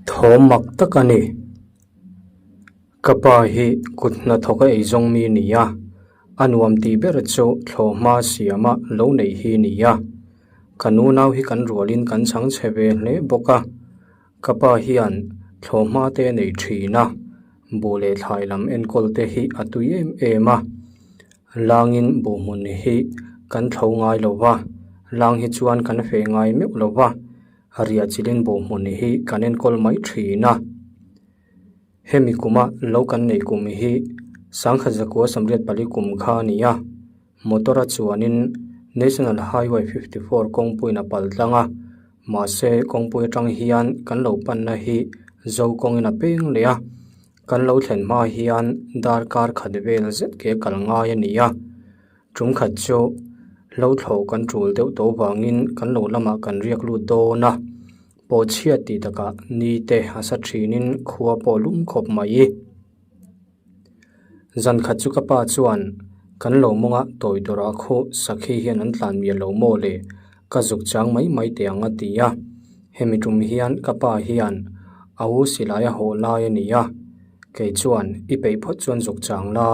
Thawm mak tak a ni. Ka pa hi kut hnathawk a eizawng mi ni a, a nuam tih ber chu thlawhhma siama lo neih hi ni a. Ka nunau hi kan rualin kan chhang chhe ve hle bawk a, ka pa hian thlawhhma te a nei thin a, buh leh thlai lam enkawl te hi a tui em em a. Langin buh hmun hi kan thlo ngai lo va, lang hi chuan kan feh ngai meuh lo va. Riah chilin buh hmun hi kan enkawl mai thin a. Hemi kuma lo kan neih kum hi Sangkhat Zakua Samriat pali kum kha a ni a. Motor a chuanin National Highway 54 kawngpuiin a pal tlang a, mahse kawngpui atang hian kan lo panna hi Zo kawngin a peng leh a. Kan lo thlen hma hian darkar khat vel zet ke kal ngai a ni a. Tum khat chu lo thlawh kan tul deuh tawh vangin kan lo lamah kan riak lut dawn a, pawh chhiat tih takah ni te a sa thinin khua pawh lum khawp mai. Zan khat chu ka pa chuan kan lo mawnga tawi dawrah khaw sakhi hian an tlan miah lo maw le ka zuk chang mai mai teh ang a ti a, hemi tum hian ka pa hian a u silai a hawh lai a ni a, kei chuan i peih phawt chuan zuk chang la.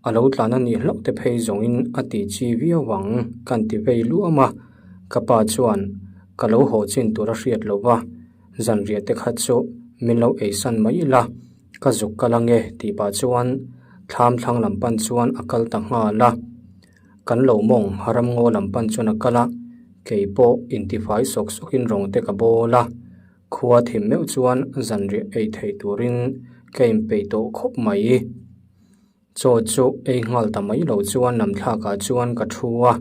A lo tlan a nih hlauh te phei zawngin a tih chi viau ang kan ti vei luam a, ka pa chuan ka lo haw chin tur a hriat lo va, zanriah te kha chu min lo eisan mai ila, ka zuk kal ange tih pah chuan thlam thlang lam pan chuan a kal ta nghal a, kan lo mawng ramngaw lam pan chuan a kal a, kei pawh intifai sawk sawkin rawng te ka bawl a. Khua thim meuh chuan zanriah ei theih turin ka inpeih tawh khawp mai. Chaw chu ei nghal ta mai lo chuan lamthlakah chuan ka thu a,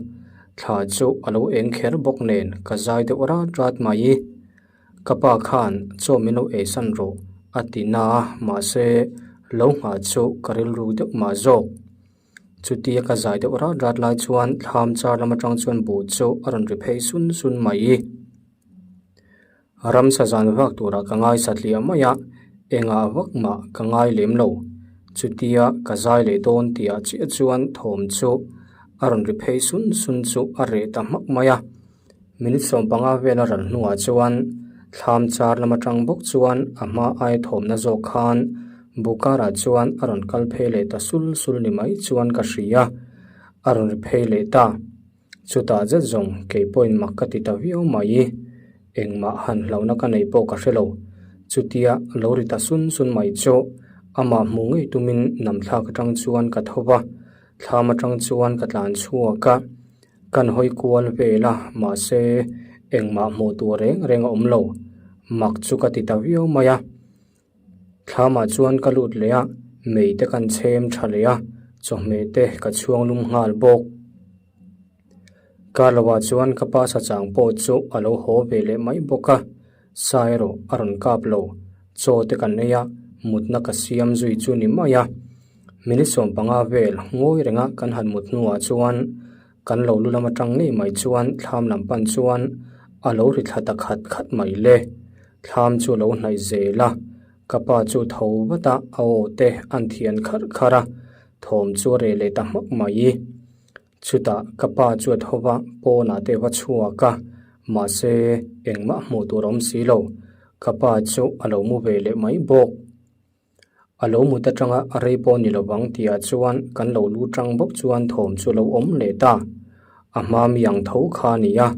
thla chu a lo eng kher bawk nen ka zai deuh rat rat mai. Ka pa khan chaw min lo eisan rawh a ti na a, mahse lo nghah chu ka rilru deuh mah zawk. Chutia ka zai deuh rat rat lai chuan thlam char lam atang chuan buh chu a rawn ri phei sun sun mai. Ramsa zan vak turah ka ngai satliah mai a, engah vak mah ka ngai lem lo. Chutia ka zai leh dawn tihah chiah chuan thawm chu a rawn ri phei sun sun chu a reh ta hmak mai a. Minute 15 vel a ral hnuah chuan thlam char lam atang bawk chuan a hma ai thawmna zawk khan Bukarah chuan a rawn kal phei leh ta sul sul ni mai chuan ka hria, a rawn ri phei leh ta. Chutah zet zawng kei pawhin mak ka ti ta viau mai. Engmah han hlauhna ka neih pawh ka hre lo. Chutia lo ri ta sun sun mai chu amah hmuh ngei tumin namthlak atang chuan ka tho va, thlam atang chuan ka tlan chhuak a. Kan hawi kual vel a, mahse engmah hmuh tur reng reng a awm lo. Mak chu ka ti ta viau mai a. Thlamah chuan ka lut leh a, mei te kan chhem tha leh a, chawhmeh te ka chhuang lum nghal bawk. Kar lovah chuan ka pa sachang pawh chu a lo haw ve leh mai bawk a, sa erawh a rawn kap lo, chaw te kan ei a, mutna ka siam zui chu ni mai a. Minute 15 vel ngawi renga kan han mut hnuah chuan kan lo lu lam atang ngei mai chuan thlam lam pan chuan a lo ri thla ta khat khat mai le. Thlam chu a lo hnaih zel a, ka pa chu tho vat a, a aw te an thian kharh kharh a, thawm chu a reh leh ta hmak mai. Chutah ka pa chu a tho va, pawnah te va chhuak a, mahse engmah hmuh tur a awm si lo, ka pa chu a lo mu ve leh mai bawk. A lo mut atanga a rei pawh ni lovang tihah chuan kan lo lu tang bawk chuan thawm chu lo awm leh ta. A hma mi ang tho kha a ni a,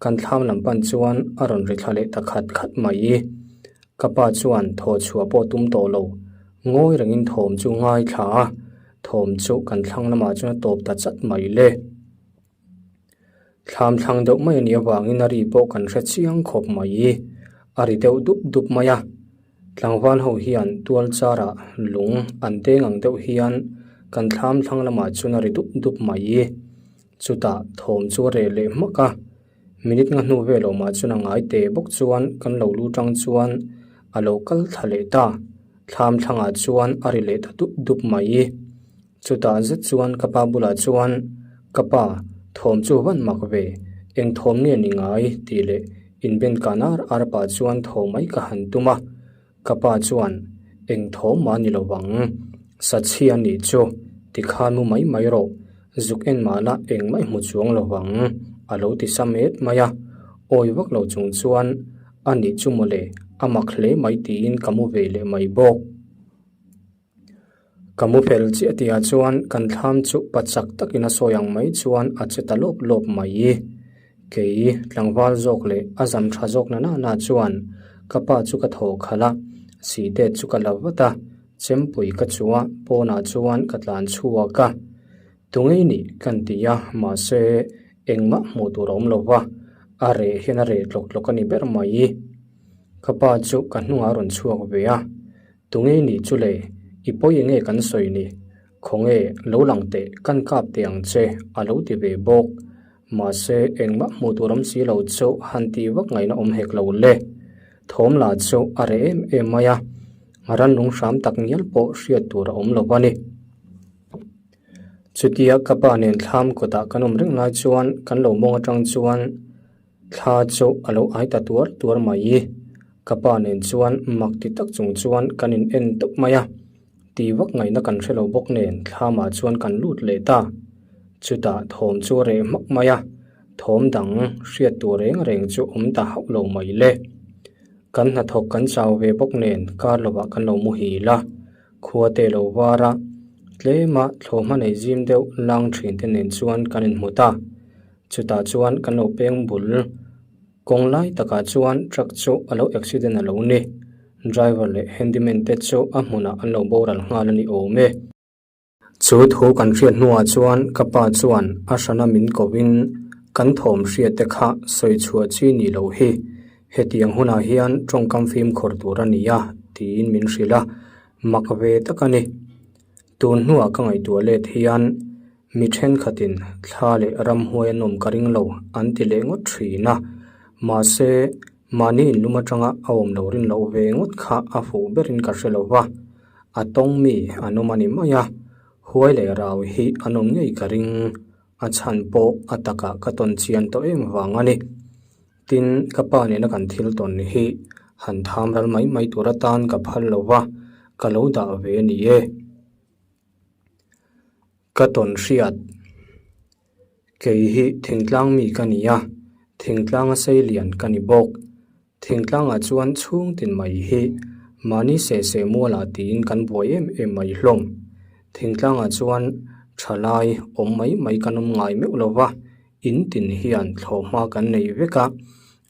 kan thlam lam pan chuan a rawn ri thla leh ta khat khat mai. Ka pa chuan thaw chhuah pawh tum tawh lo, ngawi rengin thawm chu ngaithla a, thawm chu kan thlang lamah chuan a tawp ta chat mai le. Thlam thlang deuh mai a nih avangin a ri pawh kan hre chiang khawp mai. A ri deuh dup dup mai a, tlangval ho hian tual charah lung an deng ang deuh hian kan thlam thlang lamah chuan a ri dup dup mai. Chutah thawm chu a reh leh hmak a, minute nga hnu vel awmah chuan a ngai teh bawk chuan kan lo lu tang chuan a lo kal thla leh ta. Thlam thlangah chuan a ri leh ta dup dup mai. Chutah zet chuan ka pa bulah chuan, Ka pa, thawm chu van mak ve, eng thawm nge ni ngai? tih leh inben kan ar ar pah chuan thaw mai ka han tum a. Ka pa chuan, Eng thawm mah ni lo vang, Sachhi a nih chu, tikhan mu mai mai rawh, zuk en mah la engmah i hmu chuang lo vang, a lo ti sam et mai a. Awi vak lo chung chuan. A nih chu mawle, a mak hle mai tiin ka mu ve leh mai bawk. Ka mu fel chiah tihah chuan kan thlam chu pa chak takin a sawi ang mai chuan a che ta lawp lawp mai. Kei tlangval zawk leh a zam tha zawk na nana chuan ka pa chu ka thaw khalh a, sihdet chu ka la vat a, chempui ka chu a, pawnah chuan ka tlan chhuak a. Tungei nih kan ti a, mahse engmah hmuh tur a awm lo va, a reh hian a reh tlawk tlawk a ni ber mai. Ka pa chu ka hnungah a rawn chhuak ve a, Tungei nih chu le, i pawi enge kan sawi ni? Khawnge, lo lang teh, kan kap teh ang che, a lo ti ve bawk. Mahse, engmah hmuh tur awm si lo chu han tih vak ngaihna awm hek lo le. Thawm lah chu a reh em em mai a, rannung hram tak ngial pawh hriat tur a awm lo a ni. Chutia ka pa nen thlam kawtah kan awm reng lai chuan kan lo mawng atang chuan Thla chu a lo ai ta tuar tuar mai. Ka pa nen chuan mak ti tak chung chuan kan in en tawp mai a, ti vak ngaihna kan hre lo bawk nen thlamah chuan kan lut leh ta. Chutah thawm chu a reh hmak mai a, thawm dang hriat tur reng reng chu awm ta hauh lo mai le. Kan hnathawk kan chau ve bawk nen kar lovah kan lo muhil a, khua te lo var a, tlema thlawhhma nei zim deuh lang thin te nen chuan kan inhmu ta. Chutah chuan kan lo peng bul kawng lai takah chuan truck chu a lo accident a lo ni. Driver leh handyman te chu a hmunah an lo boral nghal a ni awm e. Chu thu kan hriat hnuah chuan ka pa chuan a hrana min kovin kan thawm hriat te kha sawi chhuah chi ni lo hi. Hetiang hunah hian tawngkam fimkhur tur a ni a tiin min hrilh a, mak ve tak a ni. Tun hnuah ka ngaihtuah let hian mi thenkhatin thla leh ramhuai an awm ka ring lo an ti leh ngawt thin a, mahse mahni inlum atanga a awm lo rin loh ve ngawt kha a fuh berin ka hre lo va, a tawng mi an awm a ni mai a, huai leh rau hi an awm ngei ka ring, a chhan pawh a takah ka tawn chian tawh em vang a ni. Tin, ka pa nena kan thil tawn hi han tham ral mai mai tur atan ka phal lo va, ka lo dah ve a ni e. Ka tawn hriat, Kei hi thingtlang mi ka ni a, thingtlanga sei lian ka ni bawk. Thingtlangah chuan chhung tin mai hi mahni seh seh mualah tiin kan buai em em mai hlawm. Thingtlangah chuan thalai awm mai mai kan awm ngai meuh lo va, In tin hian thlawhhma kan nei vek a,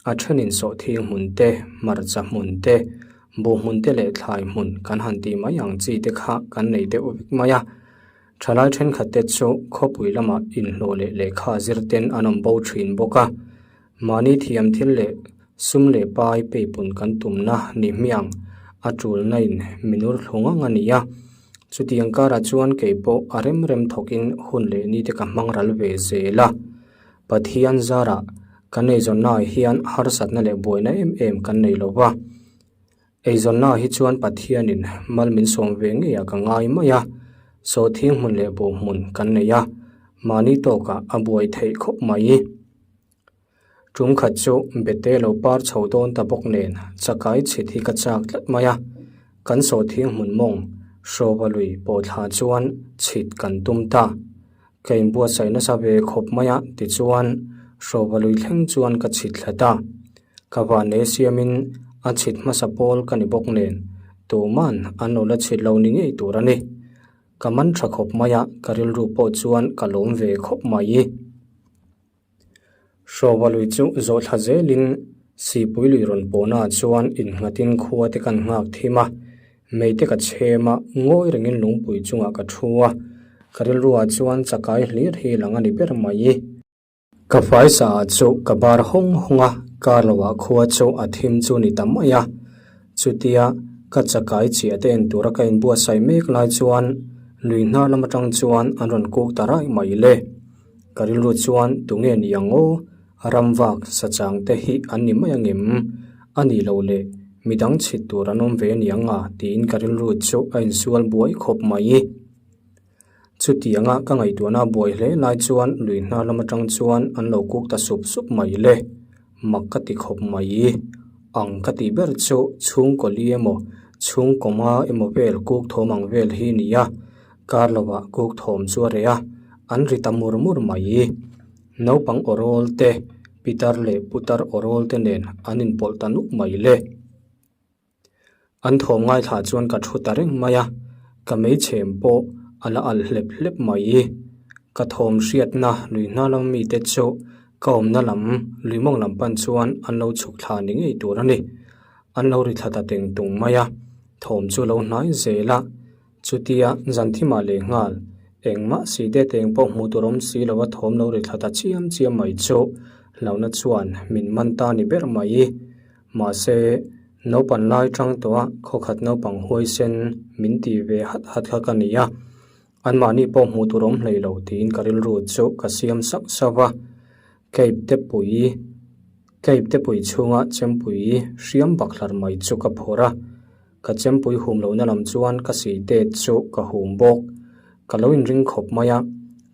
a thenin sawhthing hmun te, hmarcha hmun te, buh hmun te leh thlai hmun kan han tih mai ang chi te kha kan nei deuh vek mai a. Thalai thenkhat te chu khawpui lamah inhlawh leh lehkha zir ten an awm bo thin bawk a, mahni thiam thil leh sum leh pai peipun kan tumna ni hmiang a tulna in minur thlu ngang a ni a. Chutiang karah chuan kei pawh a rem rem thawkin hun leh ni te ka hmang ral ve zel a. Pathian zarah kan eizawnnaah hian harsatna leh buaina em em kan nei lo va. Eizawnnaah hi chuan Pathianin mal min sawm ve ngeiah ka ngai mai a. Sawhthing hmun leh buh hmun kan nei a, mahni tawkah a buai theih khawp mai. Tum khat chu bete lo par chho dawn ta bawk nen chakai chhit hi ka chak tlat mai a, kan sawhthing hmun mawng hrawva lui pawh thla chuan chhit kan tum ta. Ka inbuatsaih nasa ve khawp mai a tichuan hrawva lui thleng chuan ka chhit thla ta. Ka vanlei siamin a chhit hmasa pawl ka ni bawk nen tuman an lo la chhit lo ni ngei tur a ni. Ka man tha khawp mai a, ka rilru pawh chuan ka lawm ve khawp mai. Hrawva lui chu zawh thla zelin Sipui lui rawn pawhnaah chuan innghatin khua te kan nghak thim a, mei te ka chhem a, ngawi rengin lungpui chungah ka thu a, ka rilruah chuan chakai hlir hi lang a ni ber mai. Ka faisa ah chu ka bar hawng hawng a, kar loah khua chu a thim chu ni ta mai a, chutia ka chakai chiah te en tura ka inbuatsaih mek lai chuan lui hnar lam atang chuan an rawn kuk ta raih mai le. Ka rilru chuan tunge ni ang aw, ramvak sachang te hi an ni mai angem? A nih loh leh midang chhit tur an awm ve ni ang a tiin ka rilru chu a insual buai khawp mai. Chutianga ka ngaihtuahna buai hle lai chuan lui hnar lam atang chuan an lo kuk ta sup sup mai le. Mak ka ti khawp mai. Ang ka tih ber chu chhungkaw li emaw chhungkaw hma emaw vel kuk thawm ang vel hi ni a. Kar lovah kuk thawm chu a reh a, an ri ta mur mur mai. Naupang aw rawl te, Pitar leh putar awrawl te nen an inpawlh ta nuk mai le. An thawm ngaithla chuan ka thu ta reng mai a, ka meichhem pawh a la alh hlep hlep mai. Ka thawm hriatna lui hna lam mite chu ka awmna lam lui mawng lam pan chuan an lo chhuk thla ni ngei tur a ni. An lo ri thla ta teng tung mai a, thawm chu lo hnai zel a. Chutia Zanthima leh nghal engmah si te teng pawh hmuh tur awm si lova thawm lo ri thla ta chiam chiam mai chu hlauhna chuan min man ta ni ber mai. Mahse, naupan lai tang tawha khawkhat naupang huaisen min ti ve hat hat kha ka ni a, anmahni pawh hmuh tur awm hlei lo tiin ka rilru chu ka siam sauh sauh va. Cape te pui Cape te pui chhunga chempui hriam bak hlar mai chu ka phawrh a, ka chempui hum lohna lam chuan ka si tet chu ka hum bawk. Ka lo inring khawp mai a,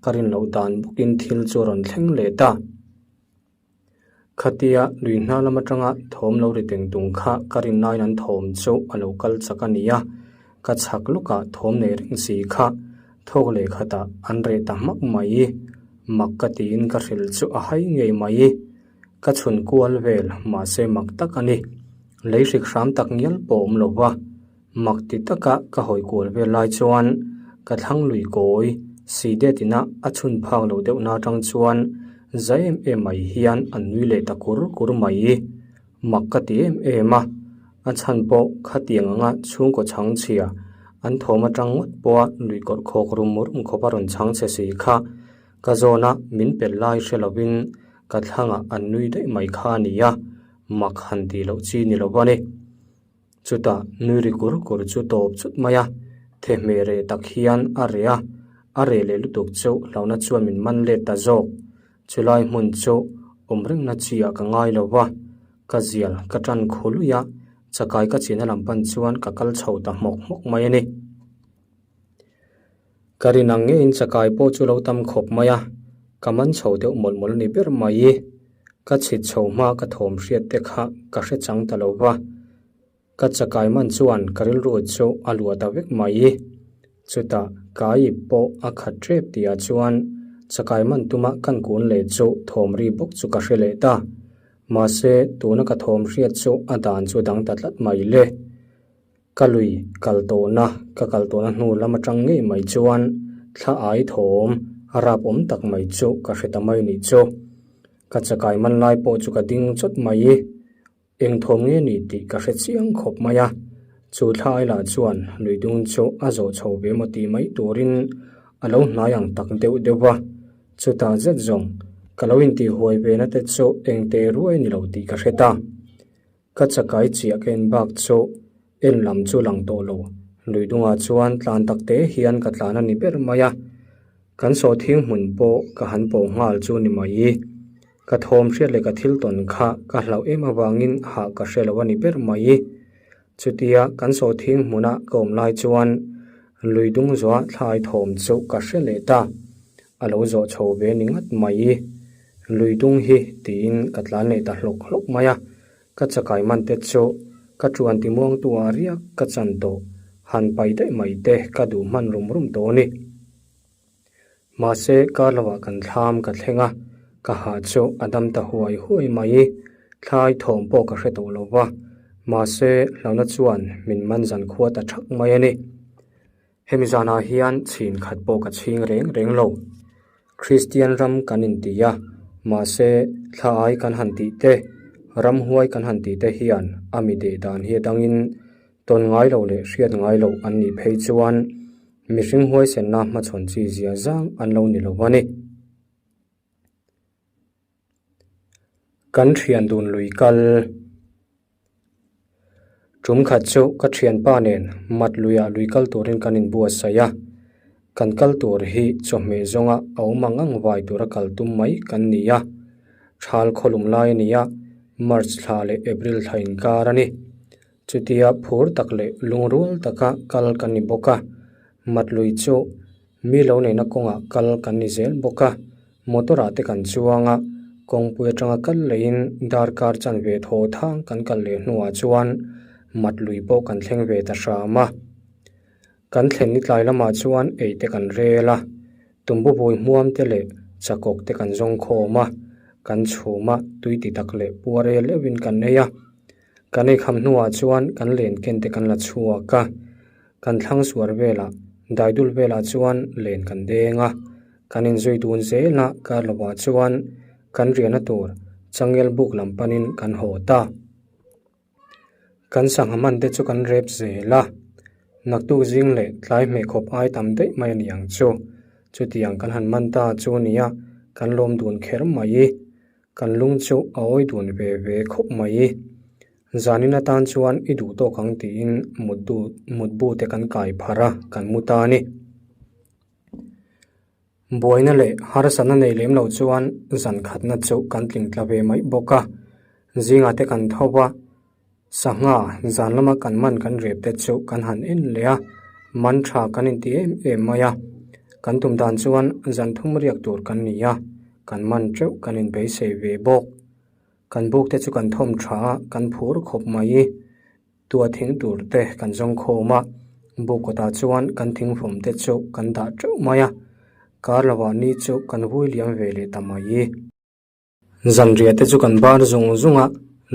ka rin loh dan bawkin thil chu a rawn thleng leh ta. Khatia lui hna lam atanga thawm lo ri teng tung kha ka rin laiin an thawm chu a lo kal chak a ni a, ka chhak lawkah thawm nei reng si kha thawk leh khatah an reh ta hmak mai. Mak ka tiin ka hrilh chu a hai ngei mai. Ka chhun kual vel mahse mak tak a ni. Lei hrik hram tak ngial pawh awm lo va. Mak ti taka ka hawi kual vel lai chuan ka thlang lui kawi si det ina a chhun phak lo deuh na atang chuan za em em mai hian an nui leh ta kur kur mai. Mak ka ti em em a, a chhan pawh khatiang anga chhungkaw chhang chhia an thawm atang ngawt pawha lui kawrh khawk rum rum khawp a rawn chhang chhe si kha ka zawna min pel lai hre lovin ka thlangah an nui daih mai kha a ni a, mak han tih loh chi ni lo a ni. Chutah nui ri kur kur chu tawp chut mai a, thehmeh reh tak hian a reh a, a reh leh lutuk chu hlauhna chuan min man let ta zawk. Chulai hmun chu awm rengna chi ah ka ngai lo va, ka zial ka tan khu lui a, chakai ka china lam pan chuan ka kal chho ta hmawk hmawk mai a ni. Ka rin ang ngeiin chakai pawh chu lo tam khawp mai a, ka man chho deuh mawlh mawlh a ni ber mai. Ka chhit chho hma ka thawm hriat te kha ka hre chang ta lo va, ka chakai man chuan ka rilru chu a luah ta vek mai. Chutah ka ip pawh a khat tep tihah chuan chakai man tuma kan kun leh chu thawm ri bawk chu ka hre leh ta. Mahse, tuna ka thawm hriat chu a dan chu dang ta tlat mai le. Ka lui kal tawhna, ka kal tawhna hnu lam atang ngei mai chuan thla ai thawm a rap awm tak mai chu ka hre ta mai nih chu. Ka chakai man lai pawh chu ka ding chawt mai i, eng thawm nge ni tih ka hre chiang khawp mai a. Chu thla ai lah chuan lui dung chu a zawh chho ve maw tih mai turin a lo hnai ang tak deuh deuh va. Chutah zet zawng ka lo intihhuai ve na te chu eng teh ruai ni lo tih ka hre ta. Ka chakai chiah ka en bak chu en lam chu lang tawh lo. Lui dungah chuan tlan tak te hian ka tlan a ni ber mai a. Kan sawhthing hmun pawh ka han pawh nghal chu ni mai i. Ka thawm hriat leh ka thil tawn kha ka hlauh em avangin hah ka hre lo a ni ber mai i. Chutia kan sawhthing hmuna ka awm lai chuan lui dung zawha thlai thawm chu ka hre leh ta. A lo zawh chho ve ni ngat mai i. Lui dung hi tiin ka tlan leh ta hlawk hlawk mai a, ka chakai man te chu ka tuan ti muangtu ah riak ka chan tawh, han pai daih mai te ka duh hman rum rum tawh a ni. Mahse kar lovah kan thlam ka thleng a, ka ha chu a dam ta huai huai mai, thlai thawm pawh ka hre tawh lo va, mahse hlauhna chuan min man zan khua ta thak mai a ni. Hemi zanah hian chhin khat pawh ka chhing reng reng lo. Kristian ram kan inti a, mahse thla ai kan han tih te, ramhuai kan han tih te hian a mi deh dan hi a dangin tawn ngai lo leh hriat ngai loh an nih phei chuan mihring huaisenna hmachhawn chi zia zang an lo ni lo a ni. Kan thian dun lui kal. Tum khat chu ka thianpa nen mat luiah lui kal turin kan inbuatsaih a, kan kal tur hi chawhmeh zawnga a awm ang ang vai tura kal tum mai kan ni a. Thal khawlum lai a ni a, March thla leh April thla inkar a ni. Chutia phur tak leh lungrual taka kal kan ni bawk a, mat lui chu mi lo neihna kawngah kal kan ni zel bawk a. Motor ah te kan chuang a, kawngpui atanga kal leiin darkar chanve thaw thang kan kal leh hnuah chuan mat lui pawh kan thleng ve ta hram a. Kan thlen ni tlai lamah chuan ei te kan rel a, tumbu bui hmuam te leh chakawk te kan zawng khawm a. Kan chhum a, tui ti tak leh puar el euhin kan ei a. Kan ei kham hnuah chuan kan len ken te kan la chhuak a. Kan thlang suar velah, daidul velah chuan len kan deng a. Kan inzui dun zel a, kar lovah chuan kan riahna tur changel buk lam panin kan haw ta. Kan sangha man te chu kan rep zel a, naktuk zing leh tlai hmeh khawp ai tam daih mai a ni ang chu. Chutiang kan han man ta chu nia kan lawm dun kher mai. Kan lung chu a awi dun ve ve khawp mai. Zanin atan chuan i duh tawk ang tiin mutbu te kan kai pharh a, kan mu ta a ni. Buaina leh harsatna nei lem lo chuan zan khatna chu kan tling tla ve mai bawk a, zingah te kan tho va, sangha zan lama kan man kan rep te chu kan han en leh a, man tha kan inti em em mai a, kan tum dan chuan zan thum riak tur kan ni a, kan man teuh kan inbeisei ve bawk. Kan buk te chu kan thawm tha a, kan phur khawp mai. Tua thing tur te kan zawng khawm a, buk kawtah chuan kan thingfawm te chu kan dah teuh mai a, kar lovah ni chu kan vui liam ve leh ta mai. Zanriah te chu kan bar zung zung a,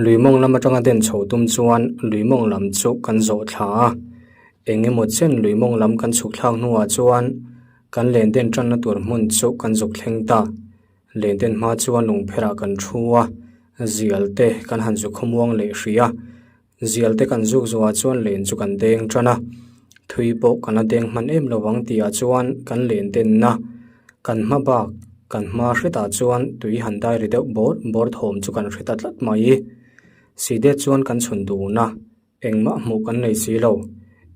lui mawng lam atanga den chho tum chuan lui mawng lam chu kan zawh thla a, eng emaw chen lui mawng lam kan chhuk thlak hnuah chuan kan len den tanna tur hmun chu kan zuk thleng ta. Lenten hma chuan lungpherah kan thu a, zial te kan han zu khawmuang leh hrih a, zial te kan zuk zuah chuan len chu kan deng tan a, thui pawh kan la deng hman em lo ang tihah chuan kan len denna kan hma bak kan hma hretah chuan tui han dai ri deuh bawr bawr thawm chu kan hre ta tlat mai. Side chuan kan chhun dun a. Engmah hmuh kan nei si lo,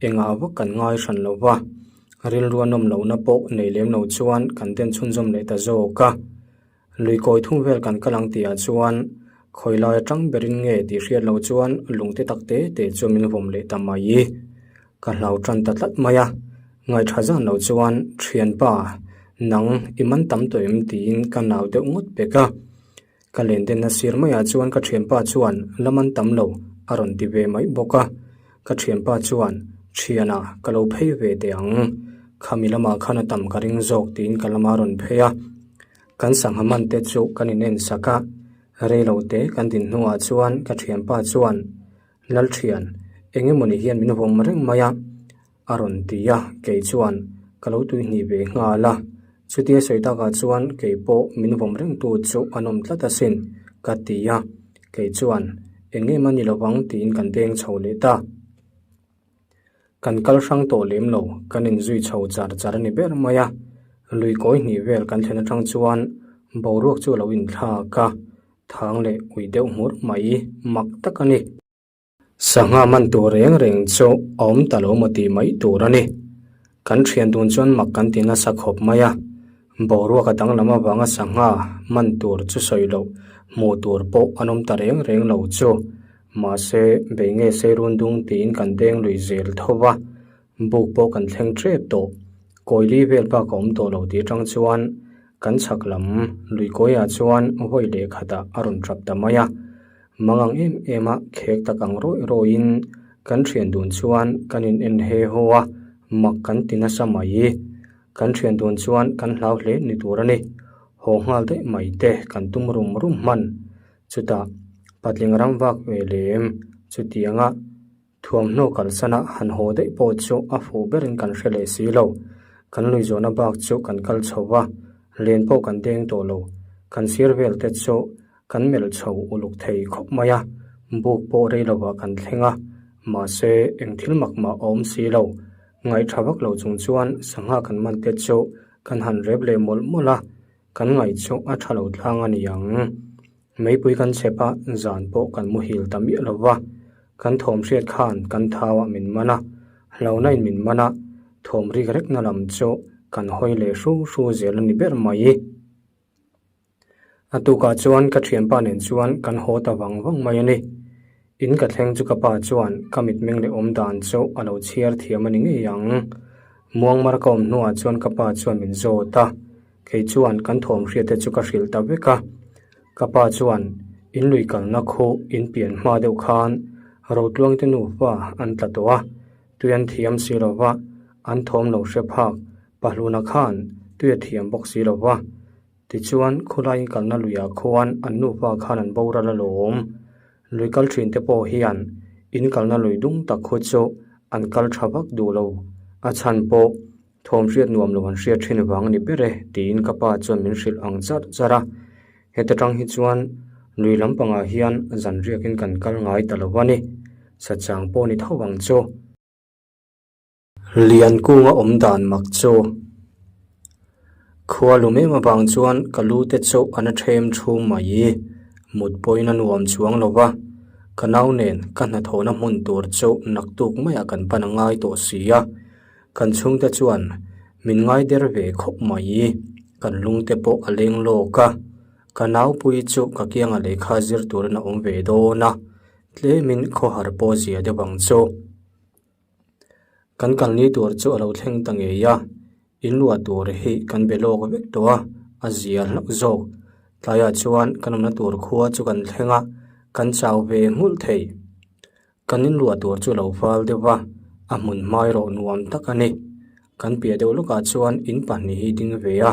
engah vak kan ngai hran lo va, rilru a nawm lohna pawh nei lem lo chuan kan den chhunzawm leh ta zawk a. Lui kawi thum vel kan kal ang tihah chuan khawi lai atang berin nge tih hriat loh chuan lungte tak te te chu min vawm leh ta mai. Ka hlau tan ta tlat mai a, ngaihṭha zan lo chuan Thianpa, nang i man tam tawh em tiin ka nau deuh ngawt pek a. Ka len denna sir maiah chuan ka thianpa chuan la man tam lo a rawn ti ve mai bawk a. Ka thianpa chuan, Thiana, ka lo phei ve teh ang. Khami lamah khan a tam ka ring zawk tiin ka lama rawn phei a. Kan sangha man te chu kan inen sak a. Rei lo te kan din hnuah chuan ka thianpa chuan, Lalthian, eng emawni hian min vawm reng mai a. A rawn ti a, kei chuan ka lo tuihnih ve nghal a. Chutia sawi takah chuan kei pawh min vawm rengtu chu an awm tlat asin, ka ti a. Kei chuan eng em a ni lovang tiin kan deng chho leh ta. Kan kal hrang tawh lem lo, kan inzui chho char char a ni ber mai a. Lui kawi hnih vel kan thlen atang chuan boruak chu a lo inthlak a, thang leh ui deuh hmur mai mak tak a ni. Sangha man tur reng reng chu a awm ta lo maw tih mai tur a ni. Kan thian dun chuan mak kan ti nasa khawp mai a, boruak a danglam avanga sangha man tur chu sawi loh hmuh tur pawh an awm ta reng reng lo chu. Mahse, bei nge sei run dung tiin kan deng lui zel tho va, buk pawh kan thleng tep tawh. Kawili vel bak a awm tawh lo tih atang chuan kan chhak lam lui kawiah chuan vawi leh khatah a rawn tap ta mai a. Mangang em em a khek tak ang rawih rawihin kan thian dun chuan kan in en he haw a, mak kan ti nasa mai. Kan thian dun chuan kan hlau hle ni tur a ni. Haw nghal daih mai te kan tum rum rum hman. Chutah patling ram vak ve lem chutianga Thuamhnaw kalsana han haw daih pawh chu a fuh berin kan hre leh si lo. Kan lui zawhna bak chu kan kal chho va, len pawh kan deng tawh lo. Kan sir vel te chu kan melh chho uluk thei khawp mai a, buk pawh rei lovah kan thleng a, mahse eng thil mak mah a awm si lo. Ngaihṭha vak lo chung chuan sangha kan man te chu kan han rep leh mawlh mawlh a, kan ngaih chu a ṭha lo tlang a ni ang. Meipui kan chep a, zan pawh kan muhil ta miah lo va. Kan thawm hriat khan kan thauah min man a, hlauhna in min man a, thawm rik rekna lam chu kan hawi leh hru hru zel a ni ber mai. A tukah chuan ka thianpa nen chuan kan haw ta vang vang mai a ni. In ka thleng chu ka pa chuan ka mitmeng leh awm dan chu a lo chhiar thiam a ni ngei ang. Muangmar ka awm hnuah chuan ka pa chuan min zawt a. Kei chuan kan thawm hriat te chu ka hrilh ta vek a, ka pa chuan in lui kalna khu in pian hma deuh khan Rotluang te nufa an tla tawh a, tui an thiam si lo va, an thawm lo hre phak Pahluna khan tui a thiam bawk si lo va. Tichuan, khawlaiin kalna luiah khuan an nupa khan an boral alawm. Lui kal thin te pawh hian in kalna lui dung tak khu chu an kal tha vak duh lo. A chhan pawh thawm hriat nuam lo an hriat thin vang a ni ber e tiin ka pa chuan min hrilh ang char char a. Heta tang hi chuan lui lampangah hian zan riakin kan kal ngai ta lo a ni. Sachang pawh ni tho ang chu. Liankunga awm dan mak chu khua lu mem avang chuan ka lu te chu a na them thum mai. Mut pawhin a nuam chuang lo va, ka nau nen ka hnathawhna hmun tur chu naktuk maiah kan pan a ngai tawh si a. Kan chhungte chuan min ngai der ve khawp mai. Kan lungte pawh a leng lawk a, ka naupui chu ka kianga lehkha zir turin a awm ve dawn a, tlemin khawhar pawh zia deuh ang chu. Kan kalni tur chu a lo thleng ta ngei a, in luah tur hi kan be lawk vek tawh a, a zia hlauh zawk. Tlaiah chuan kan awmna tur khua chu kan thleng a, kan chau ve nghulh thei. Kan in luah tur chu a lo fal deuh va, a hmun hmai rawh nuam tak a ni. Kan piah deuh lawkah chuan in pahnih hi ding ve a,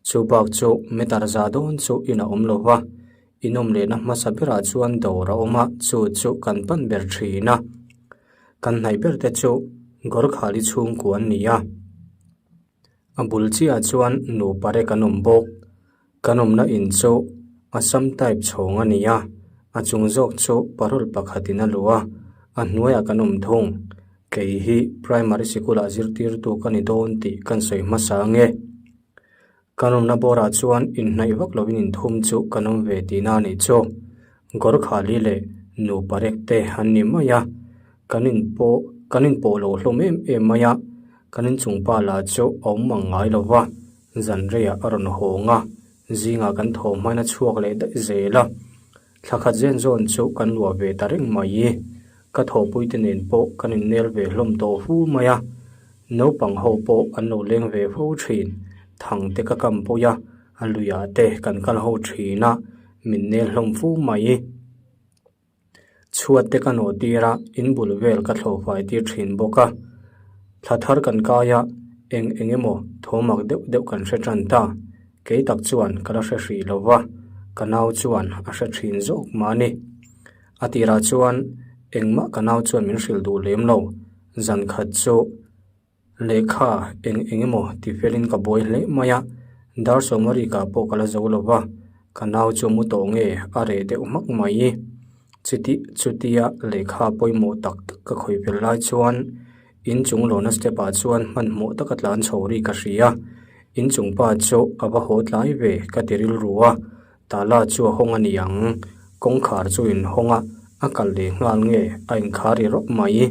chu bak chu meter za dawn chu in a awm lo va, in awm lehna hmasa berah chuan dawr a awm a, chu chu kan pan ber thin a. Kan hnaih ber te chu Gorkhali chhungkua an ni a, a bul chiahah chuan nupa rek an awm bawk. Kan awmna in chu Assam type chhawng a ni a, a chung zawk chu parol pakhatin a luh a, a hnuaiah kan awm thung. Kei hi primary sikul-ah zirtirtu ka ni dawn tih kan sawi hmasa ange. Kan awmna bawrah chuan inhnaih vak lovin inthum chu kan awm ve tihna a nih chu. Gorkhali leh nupa rek te an ni mai a, kan inpawh kan inpawh lo hlawm em em mai a, kan inchung pa lah chu a awm mang ngai lo va, zan reiah a rawn hawng a, zingah kan thaw hmain a chhuak leh daih zel a. Thla khat zen zawn chu kan luah ve ta reng mai. Ka thawhpuite nen pawh kan innel ve hlawm tawh fu mai a, naupang ho pawh an lo leng ve fo thin. Thang te ka kam pawih a, a luiah te kan kal ho thin a, min nel hlawm fu mai. Chhuat te ka nawh tir a, in bul vel ka thlawh fai tir thin bawk a. Thla thar kan kai a, eng eng emaw thawmak deuh deuh kan hre tan ta. Kei tak chuan ka la hre hrih lo va, ka nau chuan a hre thin zawk mah a ni. A tirah chuan engmah ka nau chuan min hrilh duh lem lo. Zan khat chu lehkha eng eng emaw ti felin ka buai hle mai a, dar sawmwarikah pawh ka la zo lo va, ka nau chu mu tawh nge a reh deuh hmak mai. Chuti chutia lehkha pawimawh tak tak ka khawih fel lai chuan inchung lawna step ah chuan hmanhmawh taka tlan chho ri ka hria. Inchung pa chu a va haw tlai ve ka ti rilru a, Tala chu a hawng a ni ang. Kawngkhar chu in hawng a, a kal leh nghal nge a inkhar ri rawp mai.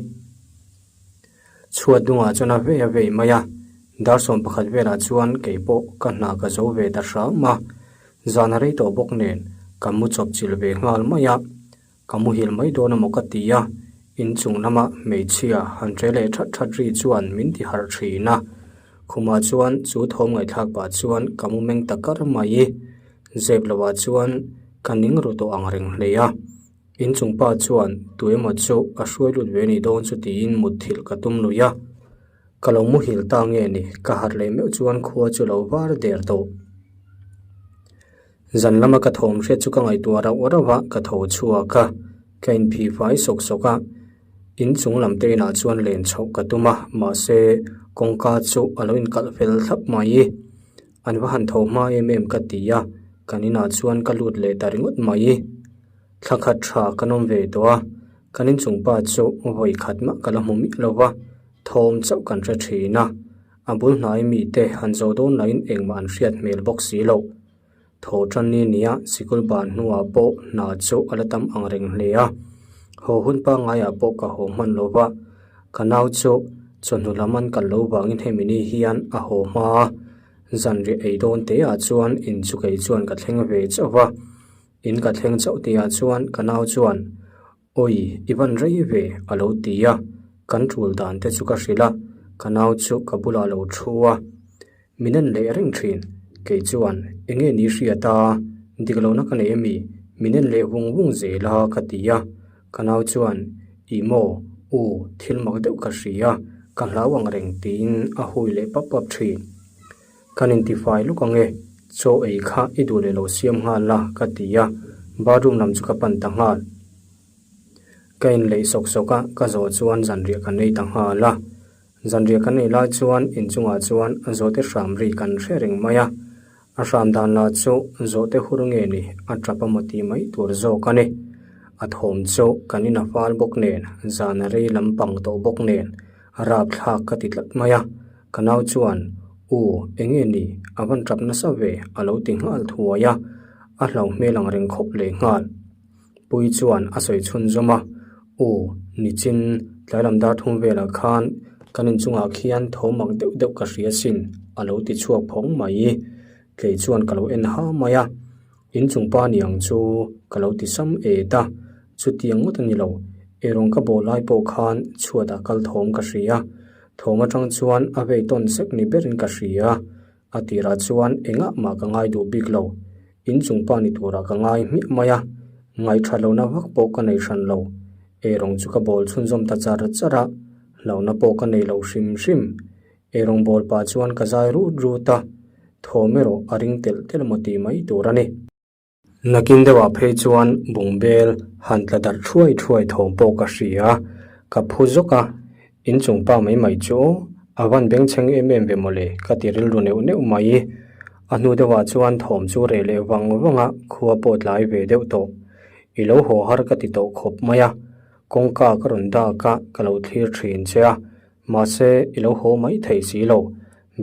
Chhuat dungah chuan a vei a vei mai a, dar 11 velah chuan kei pawh ka hna ka zo ve ta hram a, zan a rei tawh bawk nen ka mu chawp chilh ve nghal mai a, ka muhil mai dawn amaw ka ti a, inchung lama hmeichhia han ṭe leh that that ri chuan min ti harh ṭhin a, khumah chuan chu thawm ngaihthlak pah chuan ka mu meng ta kar mai, zep lohah chuan ka ning ru tawh ang reng hle a. Inchung pa chuan tu emaw chu a hruai lut ve ni dawn chu tiin mutthilh ka tum lui a, ka lo muhil ta nge ni ka harh leh meuh chuan khua chu lo var der tawh. Zan lama ka thawm hriat chu ka ngaihtuah rauh rauh a, ka tho chhuak a, ka inphih fai sawk sawk a, inchung lam te inah chuan len chhoh ka tum a, mahse kawngka chu a lo inkalh fel thlap mai. An va han tho hma em em ka ti a, kan inah chuan ka lut leh ta ringawt mai. Thla khat tha kan awm ve tawh a, kan inchung pa chu vawi khat mah ka la hmu miah lo va, thawm chauh kan hre thin a, a bul hnai mite han zo dawn lahin engmah an hriat hmel bawk si loh. Thaw tan ni nia sikul ban hnuah pawh hna chu a la tam ang reng hle a, haw hun pangaiah pawh ka haw hman lo va, ka nau chu chawhnu lam an kal lo vangin hemi ni hian a haw hma a, zanriah ei dawn te ah chuan in chu kei chuan ka thleng ve chauh va, in ka thleng chauh tihah chuan ka nau chuan Awi, i van rei ve, a lo ti a, kan tul dan te chu ka hrilh a, ka nau chu ka bulah a lo thu a. Min en leh reng thin, kei chuan eng nge ni hriat a, dik lohna ka nei ami, min en leh vung vung zel a ka ti a, ka nau chuan ih maw, u, thil mak deuh ka hria, ka hlau ang reng tiin a hui leh pap pap thin. Kan intifai luk ang e. Chaw ei kha i duh leh lo siam nghal la ka ti a, bathroom lam chu ka pan ta nghal. Ka inleih sawk sawk a, ka zawh chuan zanriah kan ei ta nghal a. Zanriah kan ei lai chuan inchungah chuan zawhte hram ri kan hre reng mai a, a hram dan lah chu zawhte hur nge ni a tap a maw tih mai tur zawk a ni. A thawm chu kan in a fal bawk nen, zan a rei lampang tawh bawk nen rapthlak ka ti tlat mai a, ka nau chuan U enge ni a van tap nasa ve a lo ti nghal thuai a, a hlau hmel ang reng khawp leh nghal. Pui chuan a sawi chhunzawm a, U, nichin tlailam dar thum velah khan kan inchungah khian tho mak deuh deuh ka hria sin, a lo ti chhuak phawng mai. Tlei chuan ka lo en ha mai a, inchung pa ni ang chu ka lo ti sam et a, chutiang ngawt a ni lo, eirawng ka bawh lai pawh khan chhuatah kal thawm ka hria, thawm atang chuan a vei tawn sek ni berin ka hria. A tirah chuan engah mah ka ngai duh bik lo, inchung pa ni turah ka ngai hmiah mai a, ngaihthat lohna vak pawh ka nei hran lo. Eirawng chu ka bawl chhunzawm ta char char a, hlauhna pawh ka nei lo hrim hrim. Eirawng bawl pah chuan ka zai rut rut a, thawm erawh a ring telh telh maw tih mai tur a ni. Nakin deuhah phei chuan bungbel han tla darh thuai thuai thawm pawh ka hria a, ka phu zawk a, inchung pa mai mai chu a van bengchheng em em ve mawle ka ti rilru neuh neuh mai. A hnu deuhah chuan thawm chu reh leh vang vang a, khua pawh tlai ve deuh tawh. I lo haw har ka ti tawh khawp mai a, kawngka ka rawn dak a, ka lo thlir thin che a, mahse i lo haw mai thei si lo.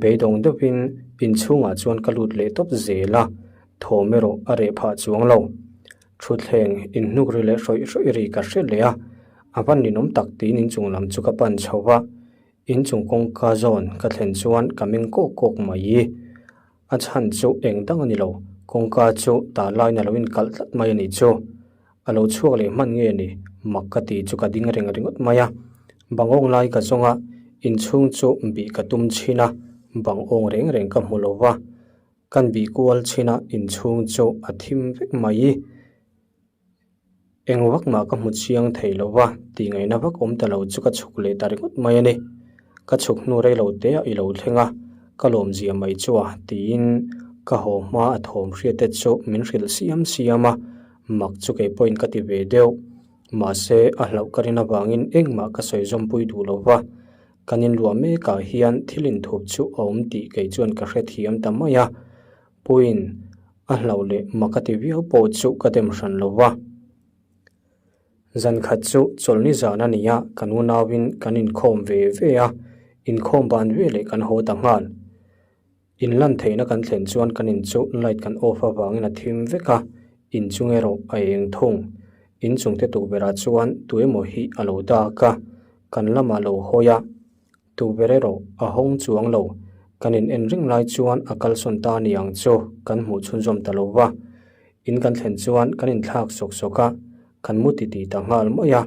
Beidawng deuhin inchhungah chuan ka lut leh tawp zel a, Thawm erawh a reh phah chuang lo. Thutthleng inhnuk ri leh hrawih hrawih ri ka hre leh a, a van ninawm tak tiin inchung lam chu ka pan chho va. Inchung kawngka zawn ka thlen chuan ka meng kawk kawk mai. A chhan chu eng dang a ni lo, kawngka chu tah laiin a lo inkalh tlat mai a nih chu. A lo chhuak leh hman nge ni? Mak ka ti chu ka ding reng ringawt mai a. Bang awng lai ka zawng a, inchhung chu bih ka tum chhin a, bang awng reng reng ka hmu lo va. Kan bih kual chinah inchhung chu a thim vek mai. Eng vak mah ka hmu chiang thei lo va, tih ngaihna vak awm ta lo chu ka chhuk leh ta ringawt mai a ni. Ka chhuk hnu rei lo te ah i lo thleng a, ka lawmzia mai chu a, tiin ka haw hma a thawm hriat te chu min hrilh siam siam a, mak chu kei pawhin ka ti ve deuh. Mahse, a hlauh ka rin avangin engmah ka sawi zawmpui duh lo va. Kan inluah mekah hian thil inthup chu a awm tih kei chuan ka hrethiam ta mai a, Puiin a hlauh leh mak a ti viau pawh chu ka dem hran lo va. Zan khat chu chawlhni zan a ni a, kan unauin kan inkhawm ve ve a, inkhawm ban veleh kan haw ta nghal. In lan theihna kan thlen chuan kan in chu light kan off avangin a thim vek a, in chung erawh a eng thung. In chungte tukverhah chuan tuemaw hi a lo dak a, kan lamah lo hawi a, tukverh erawh a hawng chuang lo. Kan in en reng lai chuan a kalsawn ta ni ang chu kan hmuh chhunzawm ta lo va. In kan thlen chuan kan inthlak sawk sawk a, kan mu titi ta nghal mai a.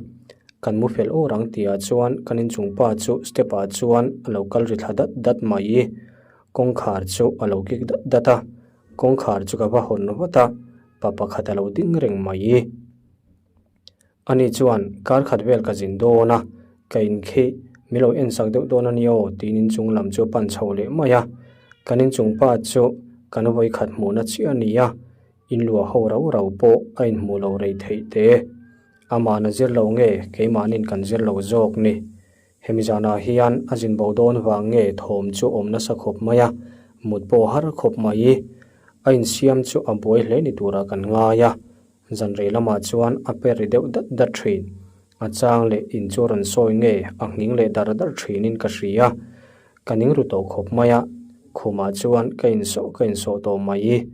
Kan mu fel awr ang tihah chuan kan inchung pa chu step ah chuan a lo kal ri thla dat dat mai. Kawngkhar chu a lo kik dat dat a, kawngkhar chu ka va hawn vat a, pa pakhat a lo ding reng mai. Ani chuan kar khat vel ka zin dawn a, ka inkhih mi lo en sak deuh dawn a ni aw tiin inchung lam chu a pan chho leh mai a. Kan inchung pa chu kan vawikhat hmuhna chiah a ni a, inluah ho rau rau pawh a inhmuh lo rei theih te. Amahna zir lo nge keimahnin kan zir lo zawk ni. Hemi zanah hian a zin bo dawn vang nge thawm chu awm nasa khawp mai a, mut pawh har khawp mai. A insiam chu a buai hle ni turah kan ngai a. Zan rei lamah chuan a per ri deuh dat dat thin. A chang leh in chu rawn sawi nge a nghing leh dar dar thinin ka hria. Ka ning ru tawh khawp mai a, khumah chuan ka insawh ka insawh tawh mai.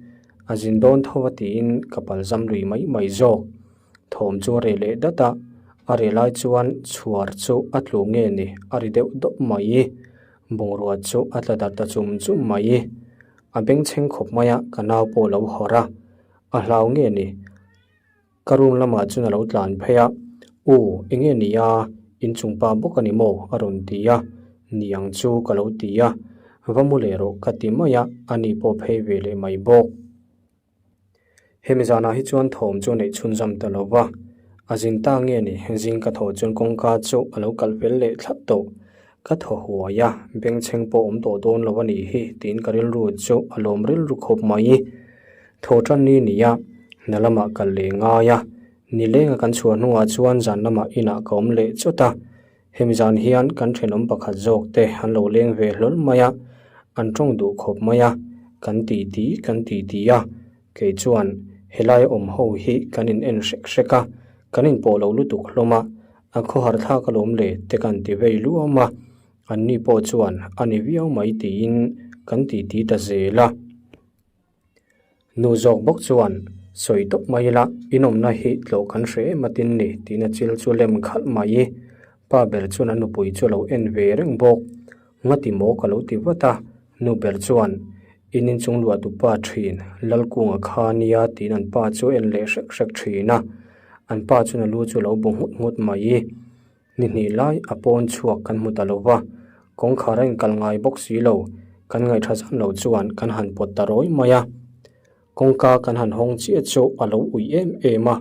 A zin dawn tho a tiin ka palzam lui mai mai zawk. Thawm chu a reh leh dat a, a reh lai chuan chhuar chu a tlu nge ni a ri deuh dawp mai. Bungrua chu a tla dar ta chum chum mai. A bengchheng khawp mai a, ka nau pawh a lo hawrh a. A hlau nge ni? Ka room lamah chuan a lo tlan phei a, U, enge ni a? Inchung pa bawk a ni maw? a rawn ti a, Ni ang chu ka lo ti a, Va mu leh rawh ka ti mai a, ani pawh phei ve leh mai bawk. Hemi zanah hi chuan thawm chu a neih chhunzam ta lo va, a zin ta nge ni? Zing ka thawh chuan kawngka chu a lo kalh fel leh thlap tawh. Ka thaw huai a, bengchheng pawh awm tawh dawn lo a nih hi tiin ka rilru chu a lawm rilru khawp mai. Thaw tan ni nia, hna lamah kal leh ngai a, nilenga kan chhuah hnuah chuan zan lamah inah ka awm leh chawt a. Hemi zan hian kan thenawm pakhat zawk te an lo leng ve hlawl mai a, an tawng duh khawp mai a, kan ti ti kan ti ti a, kei chuan helai awm ho hi kan in en hrek hrek a, kan in pawh lo lutuk hlawm a, a khawhar thlak alawm le te kan ti vei luam a, anni pawh chuan a ni viau mai tiin kan ti ti ta zel a. Nu zawk bawk chuan, Sawi tawp mai ila, inawmna hi tlawh kan hre em atin ni, tiin a chil chu lem khalh mai. Pa ber chuan a nupui chu a lo en ve reng bawk. Ngati maw ka lo ti vat a, nu ber chuan, In inchung luah tupa thin, Lalkunga kha nia, tiin an pa chu a en leh hrek hrek thin a. An pa chuan a lu chu a lo bu nghut nghut mai. Ni hnih lai a pawn chhuak kan hmu ta lo va, kawngkhar a inkal ngai bawk si lo, kan ngaihṭha zan lo chuan kan han pawt ta rawi mai a. Kawngka kan han hawng chiah chu a lo ui em em a,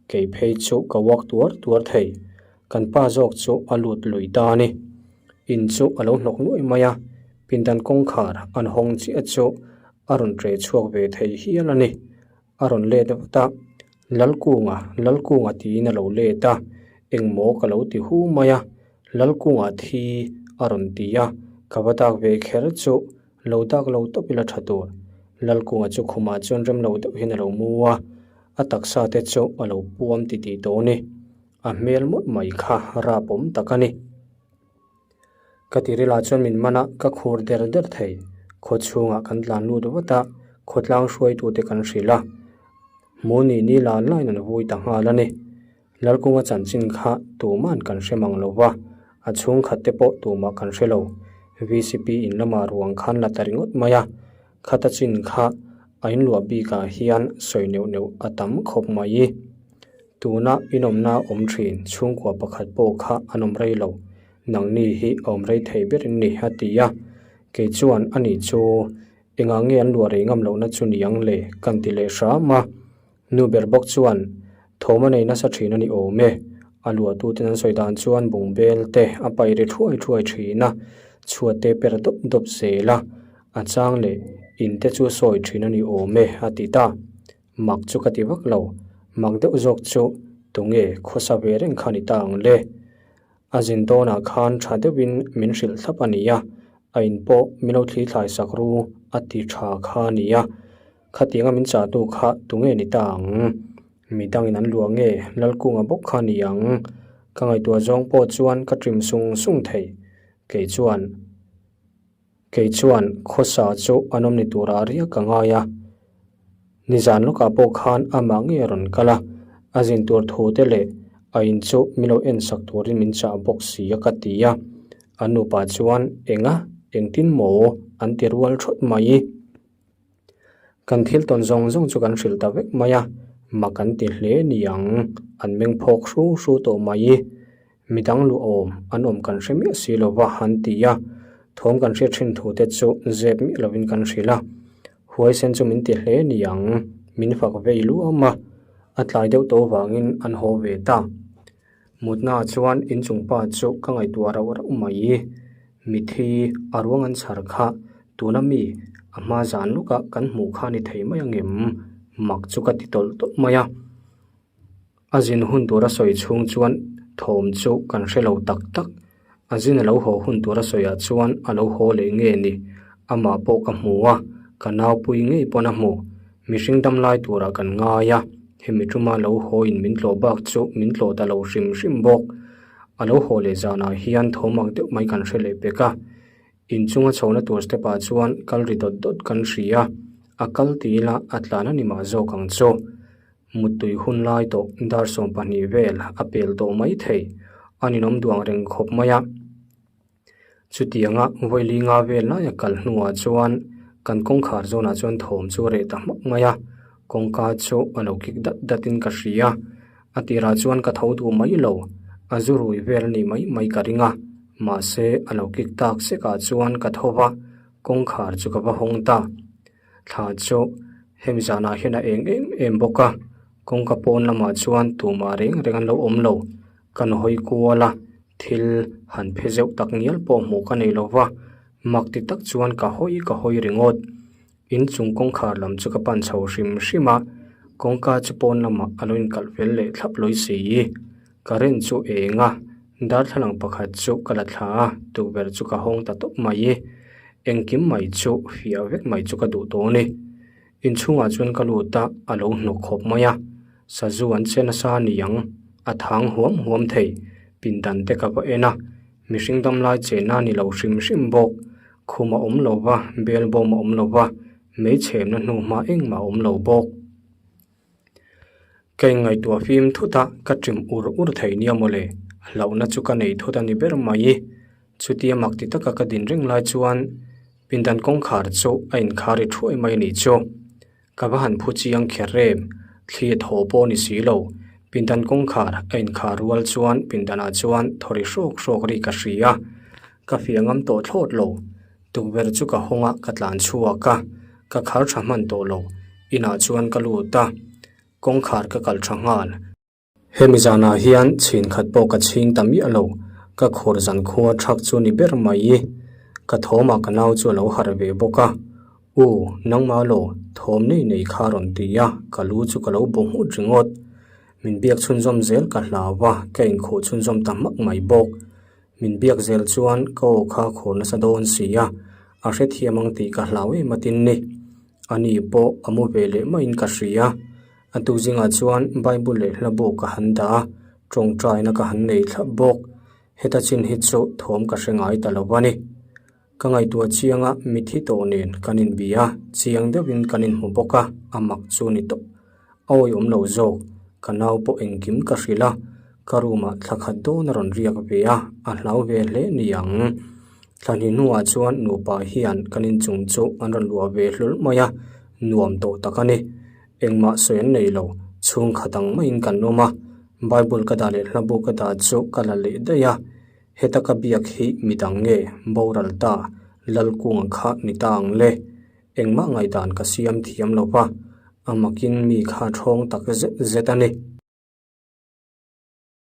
kei phei chu ka uak tuar tuar thei. Kan pa zawk chu a lut lui ta a ni. In chu a lo hnawk nuai mai a, pindan kawngkhar an hawng chiah chu a rawn ṭe chhuak ve thei hial a ni. A rawn let vat a, Lalkunga, Lalkunga tiin a lo let a, engmaw ka lo ti hu mai a, Lalkunga thi a rawn ti a, ka va dak ve kher chu lo dak lo tawp ila tha tur. Lalkunga chu khumah chuan rem lo deuh hian a lo mu a, a taksa te chu a lo puam titih tawh a ni. A hmel mawlh mai kha rapawm tak a ni. Ka tirilah chuan min man a, ka khur der der thei. Khaw chhungah kan tlan lut vat a, khawtlang hruaitute kan hrilh a. Hmu ni ni lan lain an vui ta nghal a ni. Lalkunga chanchin kha tuman kan hre mang lo va, a chhungkhat te pawh tumah kan hre lo. VCP in lamah ruang khan la ta ringawt mai a, khata chin kha a inluah bikah hian sawi neuh neuh a tam khawp mai. Tuna inawmna awm thin chhungkua pakhat pawh kha an awm rei lo, nangni hi a awm rei thei ber in ni a ti a, kei chuan ani chu engah nge an luah rei ngam lohna chu ni ang le kan ti leh hram a. Nu ber bawk chuan thawm a nei nasa thin a ni awm e, a luahtuten an sawi dan chuan bungbel te a pai ri thuai thuai thin a, chhuat te per dawp dawp zel a, a chang leh in te chu sawi thin a ni awm e a ti ta. Mak chu ka ti vak lo, mak deuh zawk chu tunge khawsa ve reng kha ni ta ang le. A zin dawnah khan tha deuhin min hrilh thlap a nia, a in pawh min lo thli thlai sak ru a ti tha kha a nia. Khatianga min chahtu kha tunge ni ta ang? Midangin an luah nge Lalkunga bawk kha ni ang? Ka ngaihtuah zawng pawh chuan ka ṭim sung sung thei. Kei chuan. Kei chuan khawsa chu an awm ni turah riak ka ngai a, nizan lawkah pawh khan amah ngei a rawn kal a, a zin tur thu te leh a in chu min lo en sak turin min chah bawk si a ka ti a, an nupa chuan enga engtin maw an ti rual thawt mai. Kan thil tawn zawng zawng chu kan hrilh ta vek mai a, mak an ti hle ni ang, an meng phawk hru hru tawh mai. Midang lu awm an awm kan hre miah si lo va an ti a, thawm kan hriat thin thu te chu zep miah lovin kan hrilh a. Huaisen chu min ti hle ni ang, min fak vei luam a, a tlai deuh tawh vangin an haw ve ta. Mutnaah chuan inchung pa chu ka ngaihtuah rauh rauh mai. Mithi a ruang an chhar kha tuna mi a hma zan lawka kan hmuh kha ni thei mai angem? Mak chu ka ti tawlh tawlh mai a. A zin hun tura sawi chhung chuan thawm chu kan hre lo tak tak. A zin a lo haw hun tura sawiah chuan a lo haw leh nge ni? Amah pawh ka hmu a, ka naupui ngei pawn a hmu. Mihring dam lai turah kan ngai a, hemi tuma lo haw in min tlawh bak chu min tlawh ta lo hrim hrim bawk. A lo haw leh zanah hian thawm ang deuh mai kan hre leh pek a, inchunga chhohna tur step ah chuan kal ri dawt dawt kan hria, a kal ti ila a tlan a ni mah zawk ang chu. Muttui hun lai tawh dar 12 vel a pel tawh mai thei, a ninawm duang reng khawp mai a. Chutianga vawi nga vel laia kal hnuah chuan kan kawngkhar zawnah chuan thawm chu a reh ta hmak mai a, kawngka chu a lo kik dat datin ka hria. A tirah chuan ka tho duh mai lo, a zu rui vel a nih mai mai ka ring a, mahse a lo kik tak sekah chuan ka tho va, kawngkhar chu ka va hawng ta. Thla chu hemi zanah hian a eng em em bawk a, kawngka pawn lamah chuan tumah reng reng an lo awm lo, kan hawi kual a. Thil han phe zeuh tak ngial pawh hmuh ka nei lo va, mak ti tak chuan ka hawi ka hawi ringawt. Inchung kawngkhar lam chu ka pan chho hrim hrim a, kawngka chu pawn lamah a lo inkalh fel leh thlap lawi si. Current chu eng a, darthlalang pakhat chu ka la thla a, tukverh chu ka hawng ta tawp mai. Engkim mai chu fiah vek mai chu ka duh tawh a ni. Inchhungah chuan ka lut a, a lo hnawk khawp mai a, sazu an che nasa a ni ang, a thang huam huam thei, pindan te ka va en a, mihring damlai chenna a ni lo hrim hrim bawk, khum a awm lo va, bel bawm a awm lo va, mei chhemna hnu hma engmah a awm lo bawk. Ka inngaihtuah fim thut a, ka ṭim ur ur thei nia mawle, hlauhna chu ka nei thut a ni ber mai. Chutia mak ti taka ka din reng lai chuan pindan kawngkhar chu a inkhar ri thuai mai a nih chu. Ka va han phu chiang kher em, thli a thaw pawh a ni si lo. Pindan kawngkhar a inkhar rual chuan pindanah chuan thaw ri hrawk hrawk ri ka hria. Ka fiah ngam tawh thlawt lo. Tukverh chu ka hawng a, ka tlan chhuak a, ka khar tha hman tawh lo. Inah chuan ka lut a, kawngkhar ka kal tha nghal. Hemi zanah hian chhin khat pawh ka chhing ta miah lo, ka khur zan khua thak chu ni ber mai. Ka thawmah ka nau chu a lo harh ve bawk a, U, nangmah law, thawm nei nei kha a rawn ti a, ka lu chu ka lo bu nghut ringawt. Min biak chhunzawm zel ka hlau a, ka inkhuh chhunzawm ta hmak mai bawk. Min biak zel chuan ka aw kha khur nasa dawn si a, a hrethiam ang tih ka hlau em atin ni. Ani pawh a mu ve leh maiin ka hria. A tuk zingah chuan Bible leh hla bu ka han dah a, tawngtaina ka han nei thlap bawk. Heta chin hi chu thawm ka hre ngai ta lo a ni. Ka ngaihtuah chianga mithi tawh nen kan inbia a, chiang deuhin kan inhmu bawk a, a mak chu ni tawp. A awihawm lo zawk, ka nau pawh engkim ka hrilh a, ka room ah thla khat dawn a rawn riak ve a, a hlau ve hle ni ang. Thla hnih hnuah chuan nupa hian kan inchung chu an rawn luah ve hlul mai a, nuam tawh tak a ni. Engmah sawi an nei lo, chhungkhat ang maiin kan awm a, Bible ka dah leh hla bu ka dah chu ka la leh daih a, heta ka biak hi midang nge boral ta Lalkunga kha ni ta ang le, engmah ngaihdan ka siam thiam lo va, a makin mi kha thawng tak zet zet a ni.